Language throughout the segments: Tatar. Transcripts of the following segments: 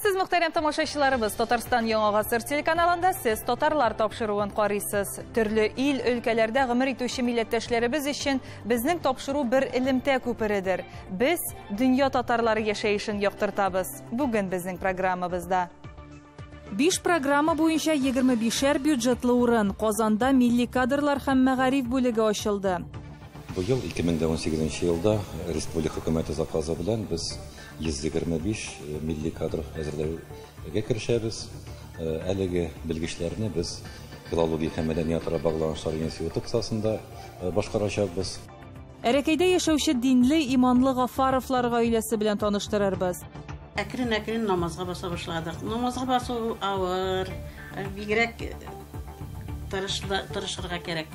Исәнмесез, мөхтәрәм тамашачыларыбыз. Татарстан Яңа Гасыр телеканалында сез татарлар тапшыруын карыйсыз. Төрле ил, өлкәләрдә гомер итүче милләттәшләребез өчен безнең тапшыру бер элемтә күпередер. Без дөнья татарлары яшәешен яктыртабыз. Бүген безнең программабызда 5 программа буенча 25-әр бюджетлы урын. Казанда милли кадрлар һәм мәгариф бүлеге ачылды. Быел 2018 елда республика хөкүмәте заказы белән без 125 милли кадр әзерләүгә керешәбез. Әлеге белгечләрне без филология һәм мәдәниятара багланышлар институты кысасында башкарачакбыз. Әрәкәйдә яшәүче динле, иманлы Гафаровлар гаиләсе белән таныштырырбыз. Әкрен-әкрен намазга баса башладык. Намазга басу авыр, бигрәк тырышырга кирәк.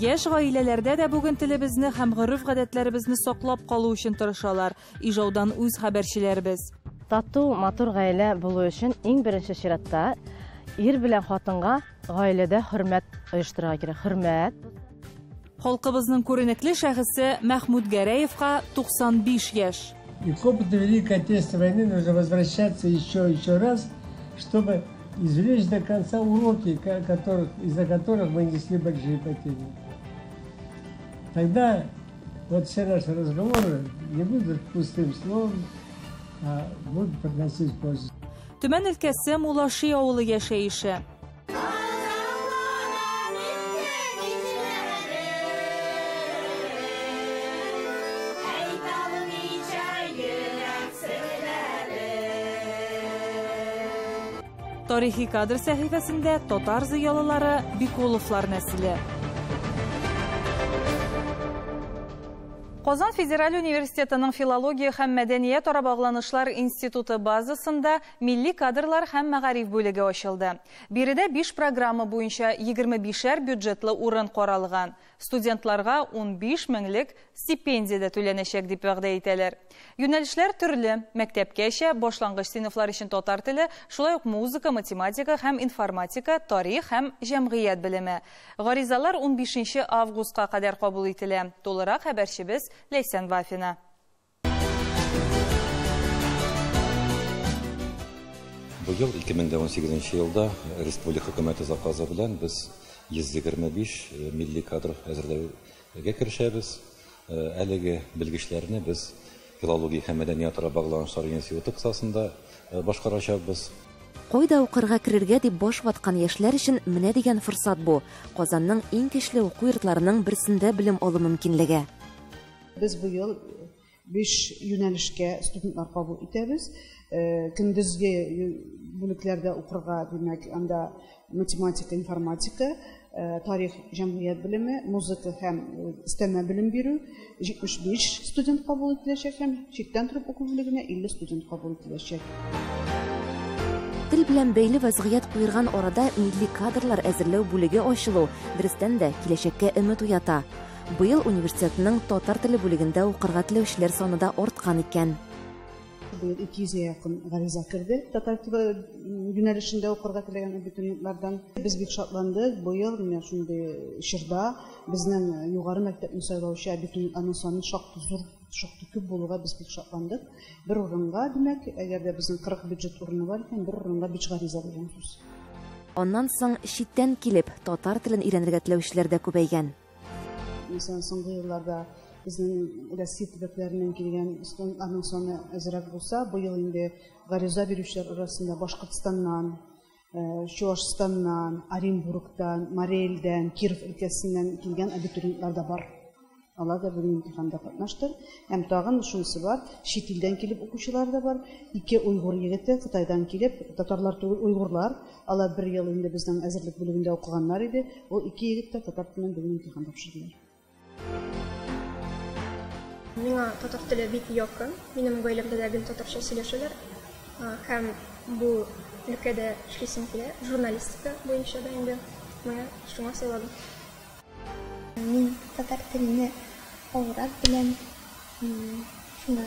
Яшь гаиләләрдә дә бүген телебезне һәм гореф-гадәтләребезне саклап калу өчен тырышалар. Ижаудан үз хәбәрчеләребез. Тату, матур гаилә булу өчен иң беренче чиратта ир белән хатынга гаиләдә хөрмәт оештырырга кирәк. Хөрмәт. Халкыбызның күренекле шәхесе Мәхмүт Гәрәевка 95 яшь. И к опыту Великой Отечественной войны нужно возвращаться еще раз, чтобы извлечь до конца уроки, из-за которых мы несли большие потери. Тогда вот все наши разговоры не будут пустым словом, а будут приносить пользу. Төмән өлкәсе Мулаши авылы яшәеше. Тарихи кадр сәхифәсендә татар зыялылары Бикуловлар нәселе. Казан федераль университетының филология һәм мәдәниятара багланышлар институты базасында милли кадрлар һәм мәгариф бүлеге ачылды. Биредә 5 программа буенча 25-әр бюджетлы урын каралган. Студентларга 15 меңлек стипендия дә түләнәчәк дип вәгъдә итәләр. Юнәлешләр төрле: мәктәпкәчә, башлангыч сыйныфлар өчен татар теле, шулай ук музыка, математика һәм информатика, тарих һәм җәмгыять белеме. Гаризалар 15 августка кадәр кабул ителә. Тулырак хәбәрчебез Ләйсән Вафина. Быел 2018 елда республика хөкүмәте заказы белән без 125 милли кадр әзерләүгә керешәбез. Әлеге белгечләрне без филология һәм мәдәниятара багланышлар институты кысасында башкарачакбыз. Кайда укырга керергә дип баш ваткан яшьләр өчен менә дигән форсат бу. Казанның иң көчле уку йортларының берсендә белем алу мөмкинлеге. Без быел 5 юнәлешкә студентлар кабул итәбез. Көндезге бүлекләрдә укырга, димәк, анда математика, информатика, тарих, җәмгыять белеме, музыка һәм өстәмә белем бирү 75 студент кабул ителәчәк һәм читтән торып уку бүлегенә 50 студент кабул ителәчәк. Тел белән бәйле вазгыять куерган арада милли кадрлар әзерләү бүлеге ачылу дөрестән дә киләчәккә өмет уята. Быел университетның татар теле бүлегендә укырга теләүчеләр саны да арткан икән. Быел 200-гә якын гариза керде татар теле юнәлешендә укырга теләгән абитуриентлардан. Без бик шатландык. Быел менә шундый чорда безнең югары мәктәпне сайлаучы абитуриентларның саны шактый зур, шактый күп булуга без бик шатландык. Бер урынга, димәк, әгәр дә безнең 40 бюджет урыны бар икән, бер урынга 5 гариза дигән сүз. Аннан соң читтән килеп татар телен өйрәнергә теләүчеләр дә күбәйгән. Мәсәлән, соңгы елларда безнең Россия төбәкләреннән килгән студентларның саны әзрәк булса, быел инде гариза бирүчеләр арасында Башкортстаннан, Чуашстаннан, Оренбургтан, Марий Элдән, Киров өлкәсеннән килгән абитуриентлар да бар. Алар да бүген имтиханда катнашты. Һәм тагын шунысы бар, чит илдән килеп укучылар да бар. 2 уйгур егете Кытайдан килеп, татарлар түгел, уйгурлар. Алар бер ел инде безнең әзерлек бүлегендә укыганнар иде. Ул 2 егет тә татар теленнән бүген имтихан тапшырдылар. Миңа татар теле бик якын. Минем гаиләмдә дә гел татарча сөйләшәләр. Һәм бу өлкәдә эшлисем килә, журналистика буенча да инде менә шуңа сайладым. Мин татар телене авырак беләм. Шуңа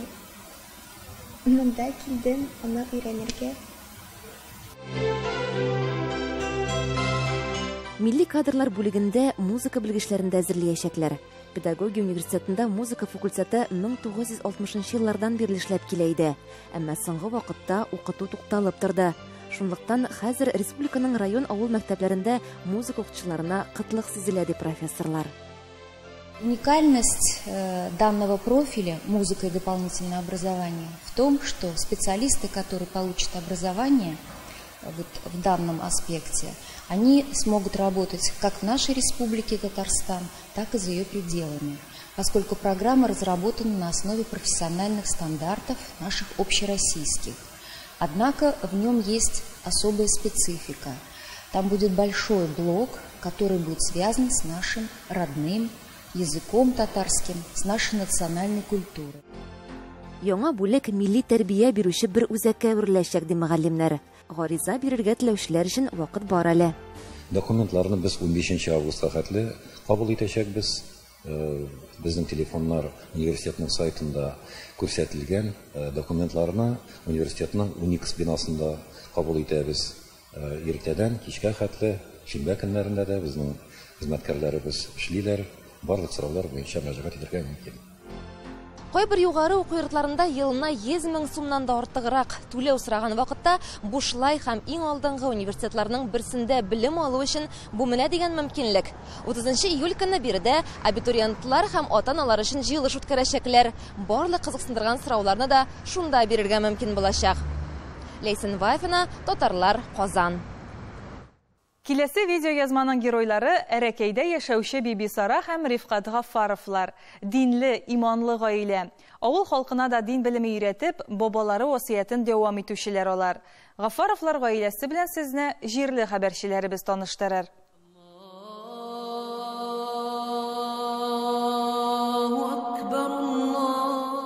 монда килдем, аны өйрәнергә. Милли кадрлар бүлегендә музыка белгечләрен дә әзерләячәкләр. Педагогия университетында музыка факультеты 1960 еллардан бирле эшләп килә иде. Әмма соңгы вакытта укыту тукталып торды. Шунлыктан хәзер республиканың район авыл мәктәпләрендә музыка укытучыларына кытлык сизелә, ди профессорлар. Уникальность данного профиля «Музыка и дополнительное образование» в том, что специалисты, которые получат образование вот в данном аспекте, они смогут работать как в нашей республике Татарстан, так и за ее пределами, поскольку программа разработана на основе профессиональных стандартов наших общероссийских. Однако в нем есть особая специфика. Там будет большой блок, который будет связан с нашим родным языком татарским, с нашей национальной культурой. Яңа бүлек милли тәрбия бирүче бер үзәккә әвереләчәк, ди мөгаллимнәр. Гариза бирергә теләүчеләр өчен вакыт бар әле. Документларны без 15 августка хәтле кабул итәчәкбез. Безнең телефоннар университетның сайтында күрсәтелгән. Документларны университетның Уникс бинасында кабул итәбез. Иртәдән кичкә хәтле, шимбә көннәрендә дә безнең хезмәткәрләребез эшлиләр. Барлык сораулар буенча мөрәҗәгать итәргә мөмкин. Кайбер югары уку йортларында елына 100 мең сумнан да артыграк түләү сораган вакытта бушлай һәм иң алдынгы университетларның берсендә белем алу өчен бу менә дигән мөмкинлек. 30 июль көнне биредә абитуриентлар һәм ата-аналар өчен җыелыш үткәрәчәкләр. Барлык кызыксындырган сорауларны да шунда бирергә мөмкин булачак. Ләйсән Вафина, Татарлар, Казан. Киләсе видеоязманың геройлары Әрәкәйдә яшәүче Бибисара һәм Рифкат Гаффаровлар. Динле, иманлы гаилә. Авыл халкына да дин белеме өйрәтеп, бабалары васыятен дәвам итүчеләр алар. Гаффаровлар гаиләсе белән сезне җирле хәбәрчеләребез таныштырыр.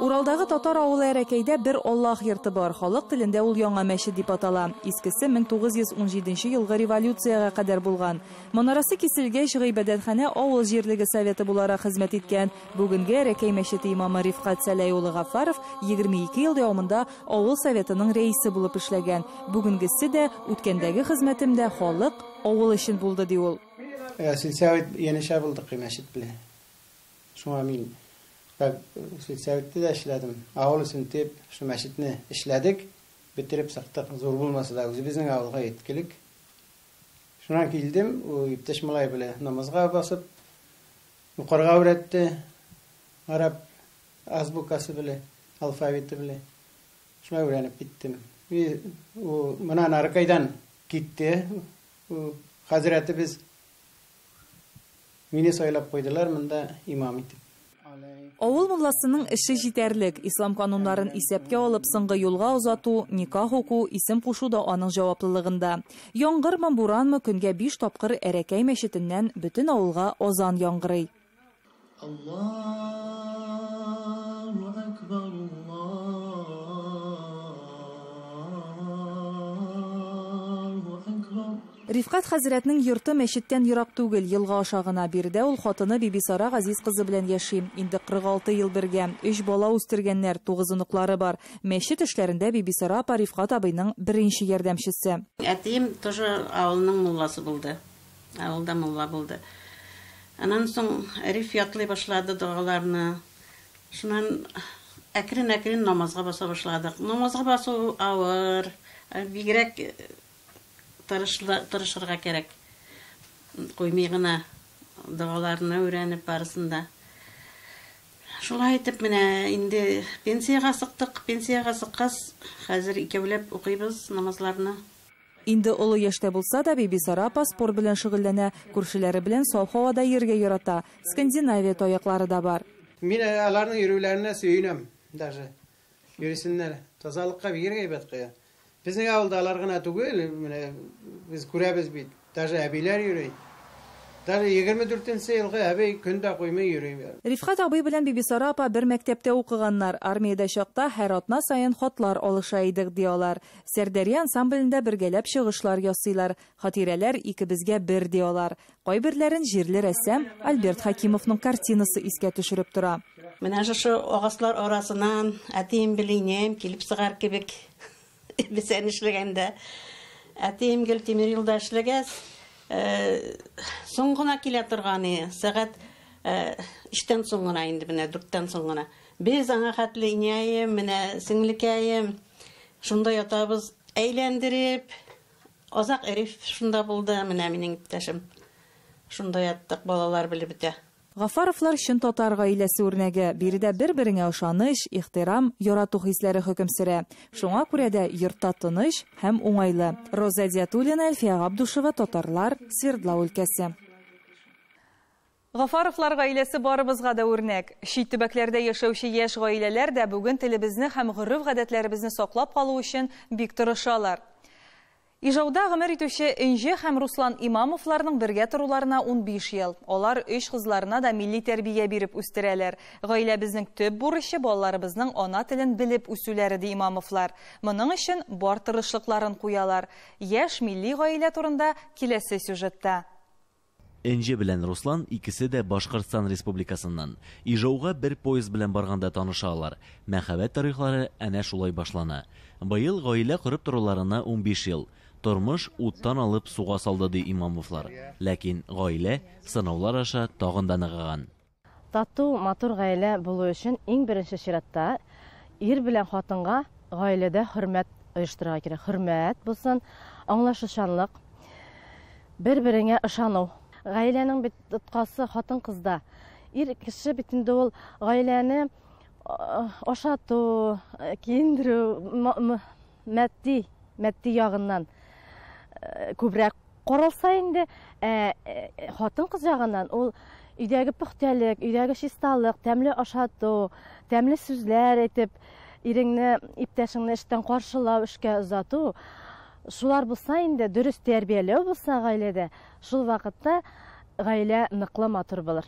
Уралдагы татар авылы Әрәкәйдә бер Аллаһ йорты бар. Халык телендә ул яңа мәчет дип атала. Искесе 1917 елгы революциягә кадәр булган. Манарасы киселгәч, гыйбадәтханә авыл җирлеге советы буларак хезмәт иткән. Бүгенге Әрәкәй мәчете имамы Рифкат Сәләй улы Гаффаров 22 ел дәвамында авыл советының рәисе булып эшләгән. Бүгенгесе дә, үткәндәге хезмәтем дә халык, авыл өчен булды, ди ул. Сельсовет янәшә булдык мәчет белән. Шуңа мин сельсоветта да эшләдем. Авыл өчен дип шу мәчетне эшләдек, бетереп чыктык. Зур булмаса да үзебезнең авылга еткелек. Шуннан килдем, ул иптәш малай белән намазга басып, укырга өйрәтте. Араб азбукасы белән, алфавиты белән. Шулай өйрәнеп киттем. Ул менә Наркайдан китте. Ул хәзрәтебез мине сайлап куйдылар монда имам итеп. Авыл мулласының эше җитәрлек. Ислам кануннарын исәпкә алып, соңгы юлга озату, никах уку, исем кушу да аның җаваплылыгында. Яңгырмы, буранмы, көнгә 5 тапкыр Әрәкәй мәчетеннән бөтен авылга азан яңгырый. Аллаһу акбар, Аллаһу акбар. Рифкат хәзрәтнең йорты мәчеттән ерак түгел, елга аша гына. Биредә ул хатыны Бибисара Газиз кызы белән яши. Инде 46 ел бергә, 3 бала үстергәннәр, 9 оныклары бар. Мәчет эшләрендә Бибисара апа Рифкат абыйның беренче ярдәмчесе. Әтием тоже авылның мулласы булды. Авылда мулла булды. Аннан соң Риф ятлый башлады догаларны. Шуннан әкрен-әкрен намазга баса башладык. Намазга басу авыр, бигрәк тырышырга кирәк. Куймый гына догаларны өйрәнеп барысын да. Шулай итеп менә инде пенсиягә чыктык. Пенсиягә чыккач, хәзер икәүләп укыйбыз намазларны. Инде олы яшьтә булса да, Бибисара апа спорт белән шөгыльләнә, күршеләре белән саф һавада йөрергә ярата. Скандинавия таяклары да бар. Мин аларның йөрүләренә сөенәм даже. Йөрсеннәр. Тазалыкка бигрәк әйбәт куя. Безнең авылда алар гына түгел, менә без күрәбез бит. Даже әбиләр йөри. Даже 24 елгы әби көндә куймый йөри. Рифкат абый белән Бибисара апа бер мәктәптә укыганнар. Армиядә чакта һәр атна саен хатлар алыша идек, ди алар. Сәрдәрия ансамблендә бергәләп чыгышлар ясыйлар. Хатирәләр икебезгә бер, ди алар. Кайберләрен җирле рәссам Альберт Хакимовның картинасы искә төшереп тора. Менә шушы агачлар арасыннан әтием белән инәм килеп чыгар кебек. Бесән эшләгәндә. Әтием гел тимер юлда эшләгәч, Соң гына килә торган, сәгать 3-тән соң гына инде, менә 4-тән соң гына. Без аңа хәтле инәем, менә сеңлекәем, шунда ятабыз, әйләндереп, Азак Эриф шунда булды, менә минем иптәшем. Шунда яттык, балалар белеп бетә. Гафаровлар чын татар гаиләсе үрнәге. Биредә бер-береңә ышаныч, ихтирам, ярату хисләре хөкем сөрә. Шуңа күрә дә йортта тыныч һәм уңайлы. Роза Диатуллина, Әлфия Габдушева, Татарлар, Свердлау өлкәсе. Гафаровлар гаиләсе барыбызга да үрнәк. Чит төбәкләрдә яшәүче яшь гаиләләр дә бүген телебезне һәм гореф-гадәтләребезне саклап калу өчен бик тырышалар. Ижауда гомер итүче Энҗе һәм Руслан Имамовларның бергә торуларына 15 ел. Алар өч кызларына да милли тәрбия биреп үстерәләр. Гаиләбезнең төп бурычы балаларыбызның ана телен белеп үсүләре, ди Имамовлар. Моның өчен бар тырышлыкларын куялар. Яшь милли гаилә турында киләсе сюжетта. Энҗе белән Руслан икесе дә Башкортстан Республикасыннан. Ижауга бер поезд белән барганда таныша алар. Мәхәббәт тарихлары әнә шулай башлана. Быел гаилә корып торуларына 15 ел. Тормыш уттан алып суга салды, ди Имамовлар. Ләкин гаилә сынаулар аша тагын да ныгыган. Тату, матур гаилә булу өчен иң беренче чиратта ир белән хатынга гаиләдә хөрмәт оештырырга кирәк. Хөрмәт булсын, аңлашучанлык, бер-береңә ышану. Гаиләнең бит тоткасы хатын-кызда. Ир кеше бит инде ул гаиләне ашату, киендерү, матди ягыннан күбрәк каралса инде, хатын-кыз ягыннан ул өйдәге пөхтәлек, өйдәге чисталык, тәмле ашату, тәмле сүзләр әйтеп, иреңне, иптәшеңне эштән каршылау, эшкә озату, шулар булса инде, дөрес тәрбияләү булса гаиләдә, шул вакытта гаилә ныклы матур булыр.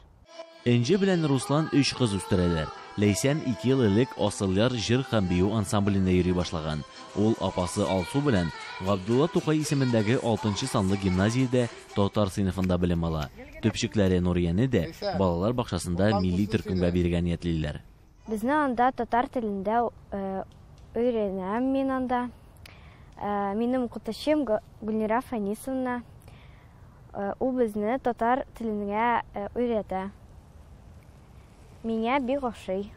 Энҗе белән Руслан өч кыз үстерәләр. Ләйсән 2 ел элек Асылъяр җыр һәм бию ансамблендә йөри башлаган. Ул апасы Алсу белән Габдулла Тукай исемендәге 6 санлы гимназиядә татар сыйныфында белем ала. Төпчекләре Нурияне дә балалар бакчасында милли төркемгә бирергә ниятлиләр. Безне анда татар телендә өйрәнәм мин анда. Минем укытучым Гөлнира Фанисовна. Ул безне татар теленә өйрәтә. Миңа бик ошый.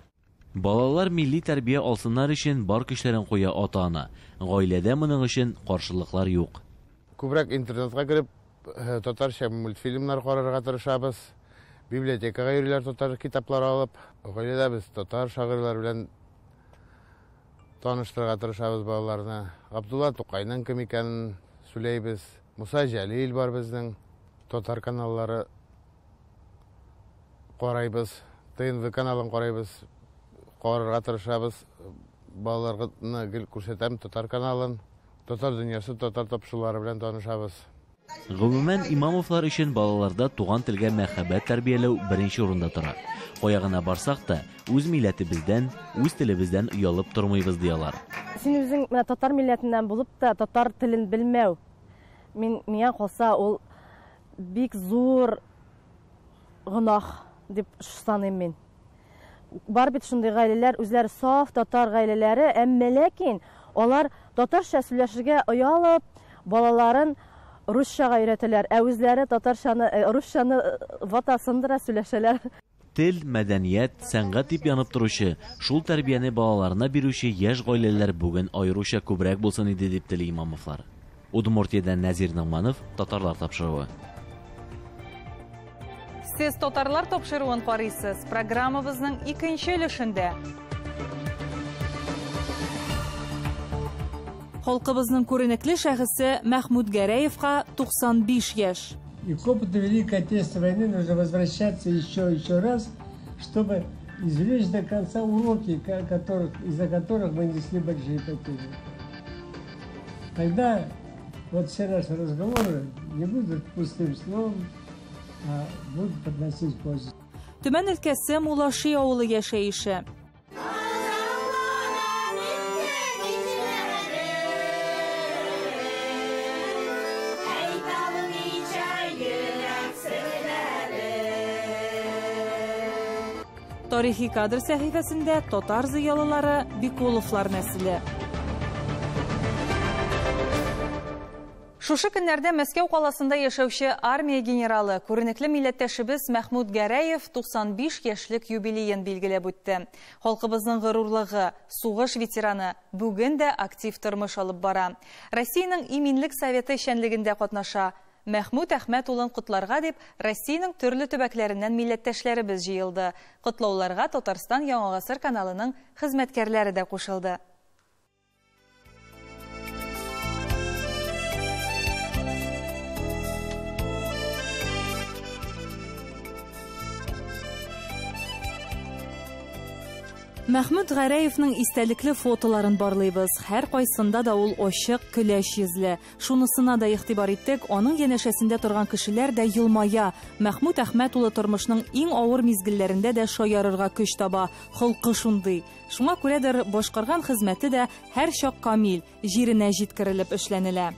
Балалар милли тәрбия алсыннар өчен бар көчләрен куя ата-ана. Гаиләдә моның өчен каршылыклар юк. Күбрәк интернетка кереп татарча мультфильмнар карарга тырышабыз. Библиотекага йөриләр татар китаплары алып. Гаиләдә без татар шагыйрьләр белән таныштырырга тырышабыз балаларны. Габдулла Тукайның кем икәнен сөйләйбез. Муса Җәлил бар безнең. Татар каналлары карайбыз. ТНВ каналын карайбыз, карарга тырышабыз. Балаларны гел күрсәтәм татар каналын. Татар дөньясы, татар тапшырулары белән танышабыз. Гомумән, Имамовлар өчен балаларда туган телгә мәхәббәт тәрбияләү беренче урында тора. Кая гына барсак та, үз милләтебездән, үз телебездән оялып тормыйбыз, ди алар. Син үзең менә татар милләтеннән булып та татар телен белмәү, миңа калса, ул бик зур гөнаһ дип саныйм мин. Бар бит шундый гаиләләр, үзләре саф татар гаиләләре, әмма ләкин алар татарча сөйләшергә оялып, балаларын русчага өйрәтәләр, ә үзләре татарчаны, русчаны вата сындыра сөйләшәләр. Тел, мәдәният, сәнгать дип янып торучы, шул тәрбияне балаларына бирүче яшь гаиләләр бүген аеруча күбрәк булсын иде дип тели Имамовлар. Удмуртиядән Нәзир Ногманов, Татарлар тапшыруы. Сез Татарлар тапшыруын карыйсыз. Программабызның икенче өлешендә. Халкыбызның күренекле шәхесе Мәхмүт Гәрәевка 95 яшь. И к опыту Великой Отечественной войны нужно возвращаться еще и еще раз, чтобы извлечь до конца уроки, из-за которых мы несли большие потери. Тогда все наши разговоры не будут пустым словом, а будут подносить пользу. Төмән өлкәсе Мулаши авылы яшәеше. Тарихи кадр сәхифәсендә татар зыялылары Бикуловлар нәселе. Шушы көннәрдә Мәскәү каласында яшәүче армия генералы, күренекле милләттәшебез Мәхмүт Гәрәев 95 яшьлек юбилеен билгеләп үтте. Халкыбызның горурлыгы, сугыш ветераны бүген дә актив тормыш алып бара. Россиянең Иминлек советы эшчәнлегендә катнаша. Мәхмүт Әхмәт улын котларга дип Россиянең төрле төбәкләреннән милләттәшләребез җыелды. Котлауларга Татарстан Яңа гасыр каналының хезмәткәрләре дә кушылды. Мәхмүт Гәрәевның истәлекле фотоларын барлыйбыз. Һәр кайсында да ул ачык, көләч йөзле. Шунысына да игътибар иттек, аның янәшәсендә торган кешеләр дә елмая. Мәхмүт Әхмәт улы тормышның иң авыр мизгелләрендә дә шаярырга көч таба. Холкы шундый. Шуңа күрәдер башкарган хезмәте дә һәрчак камил, җиренә җиткерелеп эшләнелә.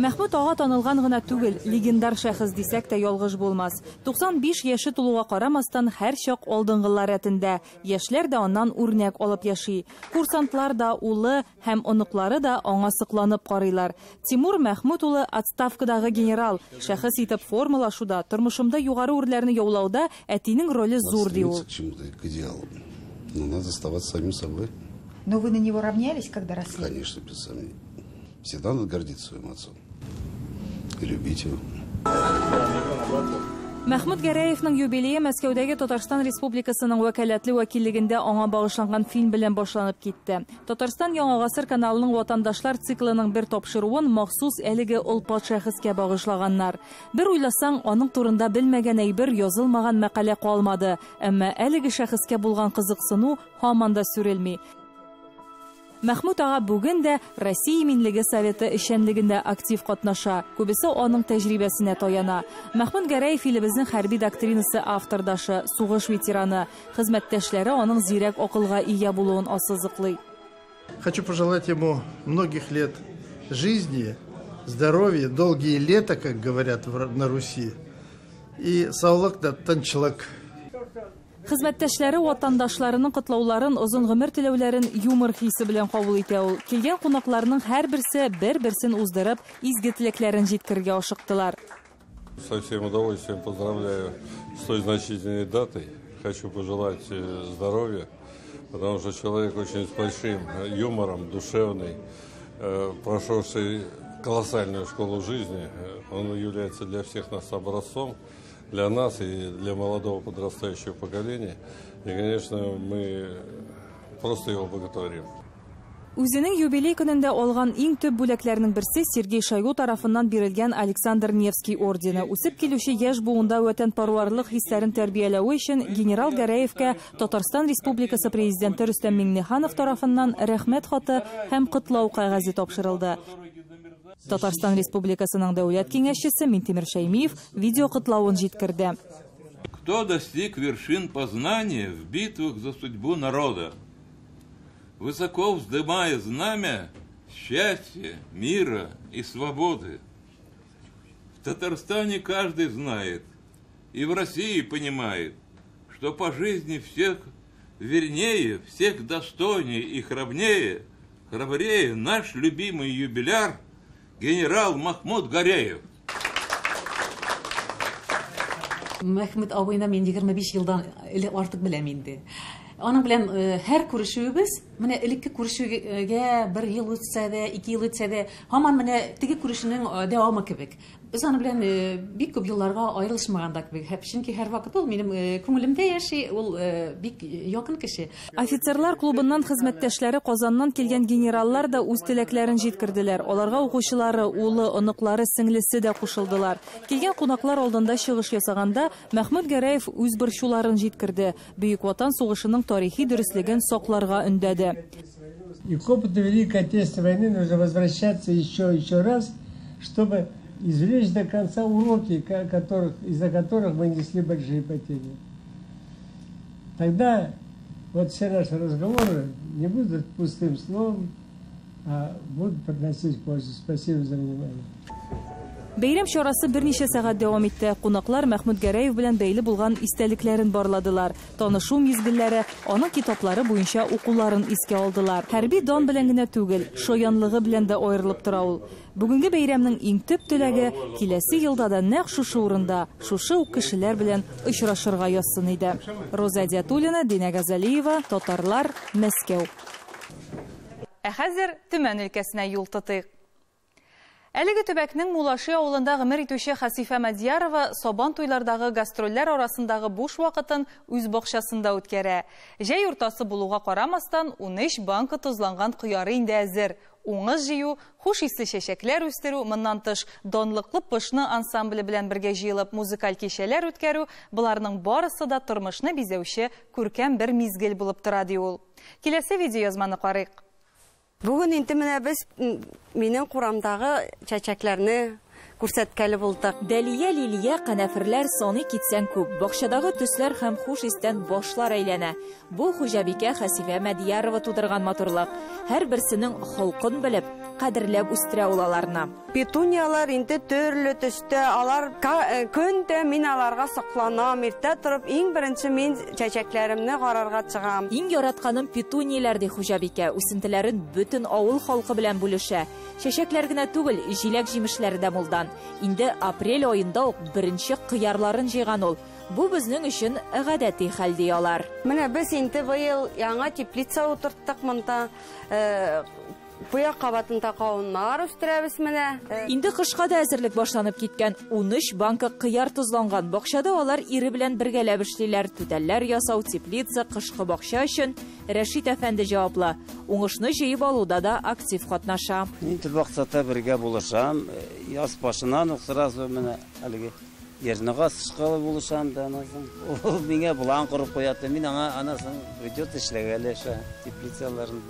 Мәхмүт ага танылган гына түгел, легендар шәхес дисәк тә ялгыш булмас. 95 яше тулуга карамастан һәрчак алдынгылар рәтендә. Яшьләр дә аннан үрнәк алып яши. Курсантлар да, улы һәм оныклары да аңа сокланып карыйлар. Тимур Мәхмүт улы отставкадагы генерал. Шәхес итеп формалашуда, тормышымда югары үрләрне яулауда әтинең роле зур, ди ул. К идеалу. Но надо оставаться самим собой. Но вы на него равнялись, когда росли? Конечно, без сомнений. Всегда надо гордиться своим отцом и любить его. Мәхмүт Гәрәевның юбилее Мәскәүдәге Татарстан Республикасының вәкаләтле вәкиллегендә аңа багышланган фильм белән башланып китте. Татарстан Яңа гасыр каналының ватандашлар циклының бер тапшыруын махсус әлеге олпат шәхескә багышлаганнар. Бер уйласаң, аның турында белмәгән әйбер язылмаган мәкалә калмады, әмма әлеге шәхескә булган кызыксыну һаман да сүрелми. Мәхмүт ага бүген дә Россия Иминлеге советы эшчәнлегендә актив катнаша. Күбесе аның тәҗрибәсенә таяна. Мәхмүт Гәрәев илебезнең хәрби доктринасы автордашы, сугыш ветераны. Хезмәттәшләре аның зирәк акылга ия булуын ассызыклый. Хочу пожелать ему многих лет жизни, здоровья, долгие лета, как говорят на Руси, и саулык да тынчлык. Хезмәттәшләре ватандашларының котлауларын, озын гомер теләүләрен юмор хисе белән кабул итә ул. Килгән кунакларның һәрберсе бер-берсен уздырып, изге теләкләрен җиткерергә ашыктылар. Со всем удовольствием поздравляю с той значительной датой. Хочу пожелать здоровья, потому что человек очень с большим юмором, душевный, прошедший колоссальную школу жизни. Он является для всех нас образцом, для нас и для молодого подрастающего поколения. И, конечно, мы просто его боготворим. Үзенең юбилей көнендә алган иң төп бүләкләрнең берсе Сергей Шойгу тарафыннан бирелгән Александр Невский ордены. Үсеп килүче яшь буында ватанпарварлык хисләрен тәрбияләү өчен генерал Гәрәевкә Татарстан Республикасы президенты Рөстәм Миңнеханов тарафыннан рәхмәт хаты һәм котлау кәгазе тапшырылды. Татарстан Республикасының дәүләт киңәшчесе Минтимер Шәймиев видео котлавын җиткерде. Кто достиг вершин познания в битвах за судьбу народа, высоко вздымая знамя счастья, мира и свободы. В Татарстане каждый знает и в России понимает, что по жизни всех вернее, всех достойнее и храбрее наш любимый юбиляр генерал Махмуд Гареев. Мәхмүт абыйны мин 25 елдан артык беләм инде. Аның белән һәр күрешүебез, менә элекке күрешүгә бер ел үтсә дә, ике ел үтсә дә, һаман менә теге күрешүнең дәвамы кебек. Без аның белән бик күп елларга аерылышмаган да кебек. Чөнки һәрвакыт ул минем күңелемдә яши, ул бик якын кеше. Офицерлар клубыннан хезмәттәшләре Казаннан килгән генераллар да үз теләкләрен җиткерделәр. Аларга укучылары, улы, оныклары, сеңлесе дә кушылдылар. Килгән кунаклар алдында чыгыш ясаганда Мәхмүт Гәрәев үз борчуларын җиткерде. Бөек Ватан сугышының тарихи дөреслеген сакларга өндәде. И к опыту Великой Отечественной войны нужно возвращаться еще раз, чтобы извлечь до конца уроки, из-за которых мы несли большие потери. Тогда вот все наши разговоры не будут пустым словом, а будут приносить пользу. Спасибо за внимание. Бәйрәм чарасы берничә сәгать дәвам итте. Кунаклар Мәхмүт Гәрәев белән бәйле булган истәлекләрен барладылар. Танышу мизгелләре, аның китаплары буенча укуларын искә алдылар. Хәрби дан белән генә түгел, шаянлыгы белән дә аерылып тора ул. Бүгенге бәйрәмнең иң төп теләге киләсе елда да нәкъ шушы урында, шушы ук кешеләр белән очрашырга язсын иде. Роза Диатуллина, Динә Газалиева, Татарлар, Мәскәү. Ә хәзер Төмән өлкәсенә юл тотыйк. Әлеге төбәкнең Мулаши авылында гомер итүче Хәсифә Мадьярова Сабан туйлардагы гастрольләр арасындагы буш вакытын үз бакчасында үткәрә. Җәй уртасы булуга карамастан, 13 банка тозланган кыяры инде әзер. Уңыш җыю, хуш исле чәчәкләр үстерү, моннан тыш данлыклы Пышны ансамбле белән бергә җыелып музыкаль кичәләр үткәрү, боларның барысы да тормышны бизәүче күркәм бер мизгел булып тора, ди ул. Киләсе видеоязманы карыйк. Бүген инде менә без минем курамдагы чәчәкләрне күрсәткәле булдык. Дәлия, лилия, канәферләр саны китсәң күп. Бакчадагы төсләр һәм хуш истән башлар әйләнә. Бу хуҗабикә Хәсифә Мәдиярова тудырган матурлык. Һәрберсенең холкын белеп, кадерләп үстерә ул аларны. Петуниялар инде төрле төстә, алар көн дә мин аларга сокланам. Иртә торып иң беренче мин чәчәкләремне карарга чыгам. Иң яратканым петунияләр, ди хуҗабикә. Үсентеләрен бөтен авыл халкы белән бүлешә. Чәчәкләр генә түгел, җиләк-җимешләре дә мулдан. Инде апрель аенда ук беренче кыярларын җыйган ул. Бу безнең өчен гадәти хәл, ди алар. Менә без инде быел яңа теплица утырттык монда. Буя кабатында кавыннар үстерәбез менә. Инде кышка да әзерлек башланып киткән. 13 банка кыяр тозланган. Бакчада алар ире белән бергәләп эшлиләр. Түтәлләр ясау, теплица, кышкы бакча өчен Рәшит әфәнде җаваплы. Уңышны җыеп алуда да актив катнаша. Мин бакчада бергә булышам. Яз башыннан ук сразу менә әлеге ернега сышкалы булышам да анасын. Ул миңа булан корып куя, мин аңа анасын придет эшләгәле ша теплицаларын.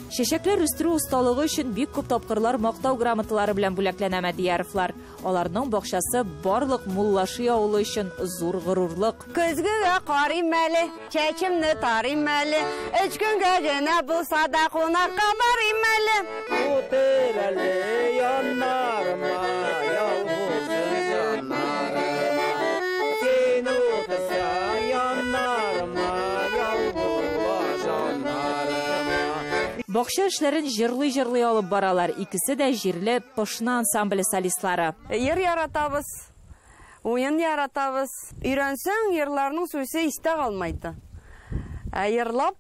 Чәчәкләр үстерү осталыгы өчен бик күп тапкырлар мактау грамоталары белән бүләкләнә Мәдияровлар. Аларның бакчасы барлык Муллаши авылы өчен зур горурлык. Көзгегә карыйм әле, чәчемне тарыйм әле, өч көнгә генә булса да кунакка барыйм әле. Утыр әле яннарыма, ял булсын җаннарыма. Син утырсаң яннарыма, ял була җаннарыма. Бакча эшләрен җырлый-җырлый алып баралар. Икесе дә җирле Пышны ансамбле солистлары. Йыр яратабыз, уен яратабыз. Өйрәнсәң, йырларның сүзе истә калмайды. Ә йырлап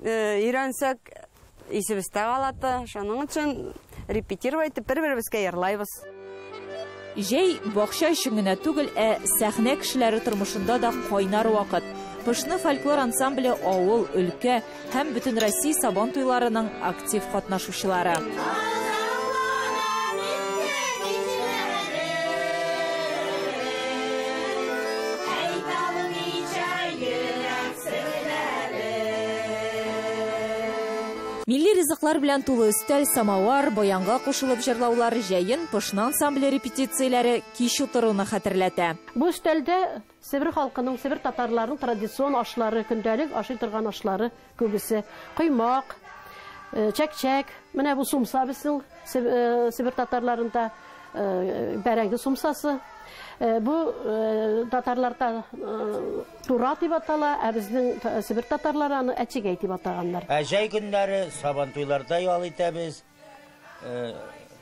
өйрәнсәк, исебездә калады. Шуның өчен репетировать итеп бер-беребезгә йырлайбыз. Җәй бакча өчен генә түгел, ә сәхнә кешеләре тормышында да кайнар вакыт. Пышны фольклор ансамбле авыл, өлкә һәм бөтен Россия Сабан туйларының актив катнашучылары. Милли ризыклар белән тулы өстәл, самовар, баянга кушылып җырлаулар, җәен Пышны ансамбле репетицияләре кич утыруны хәтерләтә. Бу өстәлдә Себер халкының, Себер татарларының традицион ашлары, көндәлек ашый торган ашлары күбесе. Коймак, чәк-чәк, менә бу сумса безнең Себер татарларында бәрәңге сумсасы. Бу татарларда тура дип атала, ә безнең Себер татарлары аны әчегәй дип атаганнар. Ә җәй көннәре Сабан туйларда ял итәбез.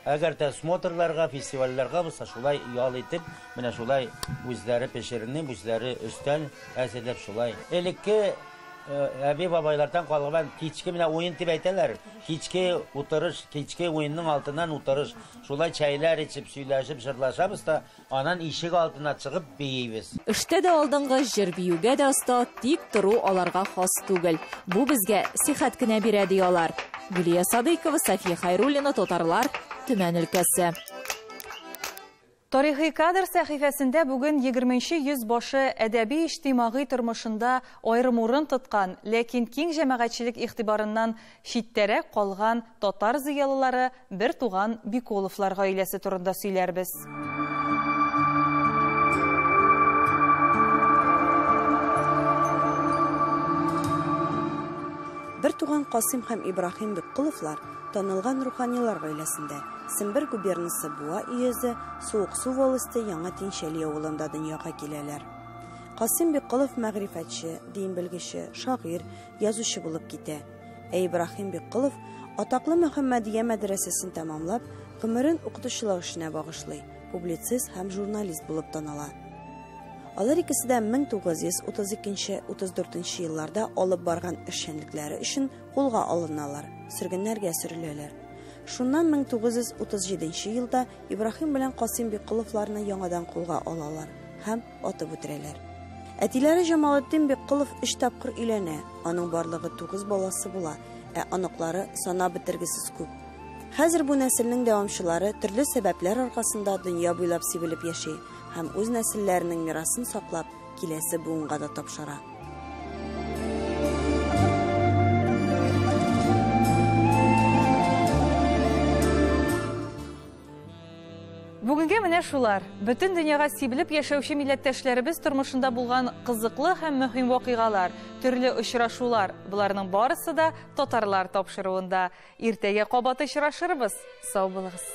Әгәр дә смотрларга, фестивальләргә булса, шулай ял итеп, менә шулай үзләре пешеренеп, үзләре өстәл әзерләп шулай. Элекке әби-бабайлардан калган кичке менә уен дип әйтәләр. Кичке утырыш, кичке уенның алтыннан утырыш. Шулай чәйләр эчеп, сөйләшеп, җырлашабыз да, анан ишек алдына чыгып биибез. Эштә дә алдынгы, җыр биюгә дә оста, тик тору аларга хас түгел. Бу безгә сихәт кенә бирә, ди алар. Гөлия Садыйкова, София Хайруллина, Татарлар, Төмән өлкәсе. Тарихи кадр сәхифәсендә бүген 20-нче йөз башы әдәби иҗтимагый тормышында аерым урын тоткан, ләкин киң җәмәгатьчелек игътибарыннан читтәрәк калган татар зыялылары бер туган Биколовлар гаиләсе турында сөйләрбез. Бер туган Касыйм һәм Ибраһим Бикколовлар танылган руханилар гаиләсендә Сембер губернасы Буа өязе, Суыксу волосте Яңа Тинчәли авылында дөньяга киләләр. Касыйм Бикколов мәгърифәтче, дин белгече, шагыйрь, язучы булып китә. Ә Ибраһим Бикколов атаклы Мөхәммәдия мәдрәсәсен тәмамлап, гомерен укытучылык эшенә багышлый, публицист һәм журналист булып таныла. Алар икесе дә 1932-34 елларда алып барган эшчәнлекләре өчен кулга алыналар, сөргеннәргә сөреләләр. Шуннан 1937 елда Ибраһим белән Касыйм Бикколовларны яңадан кулга алалар һәм атып үтерәләр. Әтиләре Җамалетдин Бикколов өч тапкыр өйләнә, аның барлыгы 9 баласы була, ә оныклары санап бетергесез күп. Хәзер бу нәселнең дәвамчылары төрле сәбәпләр аркасында дөнья буйлап сибелеп яши һәм үз нәселләренең мирасын саклап, киләсе буынга да тапшыра. Бүгенгә менә шулар. Бөтен дөньяга сибелеп яшәүче милләттәшләребез тормышында булган кызыклы һәм мөһим вакыйгалар, төрле очрашулар, боларның барысы да татарлар тапшыруында. Иртәгә кабат очрашырбыз. Сау булыгыз.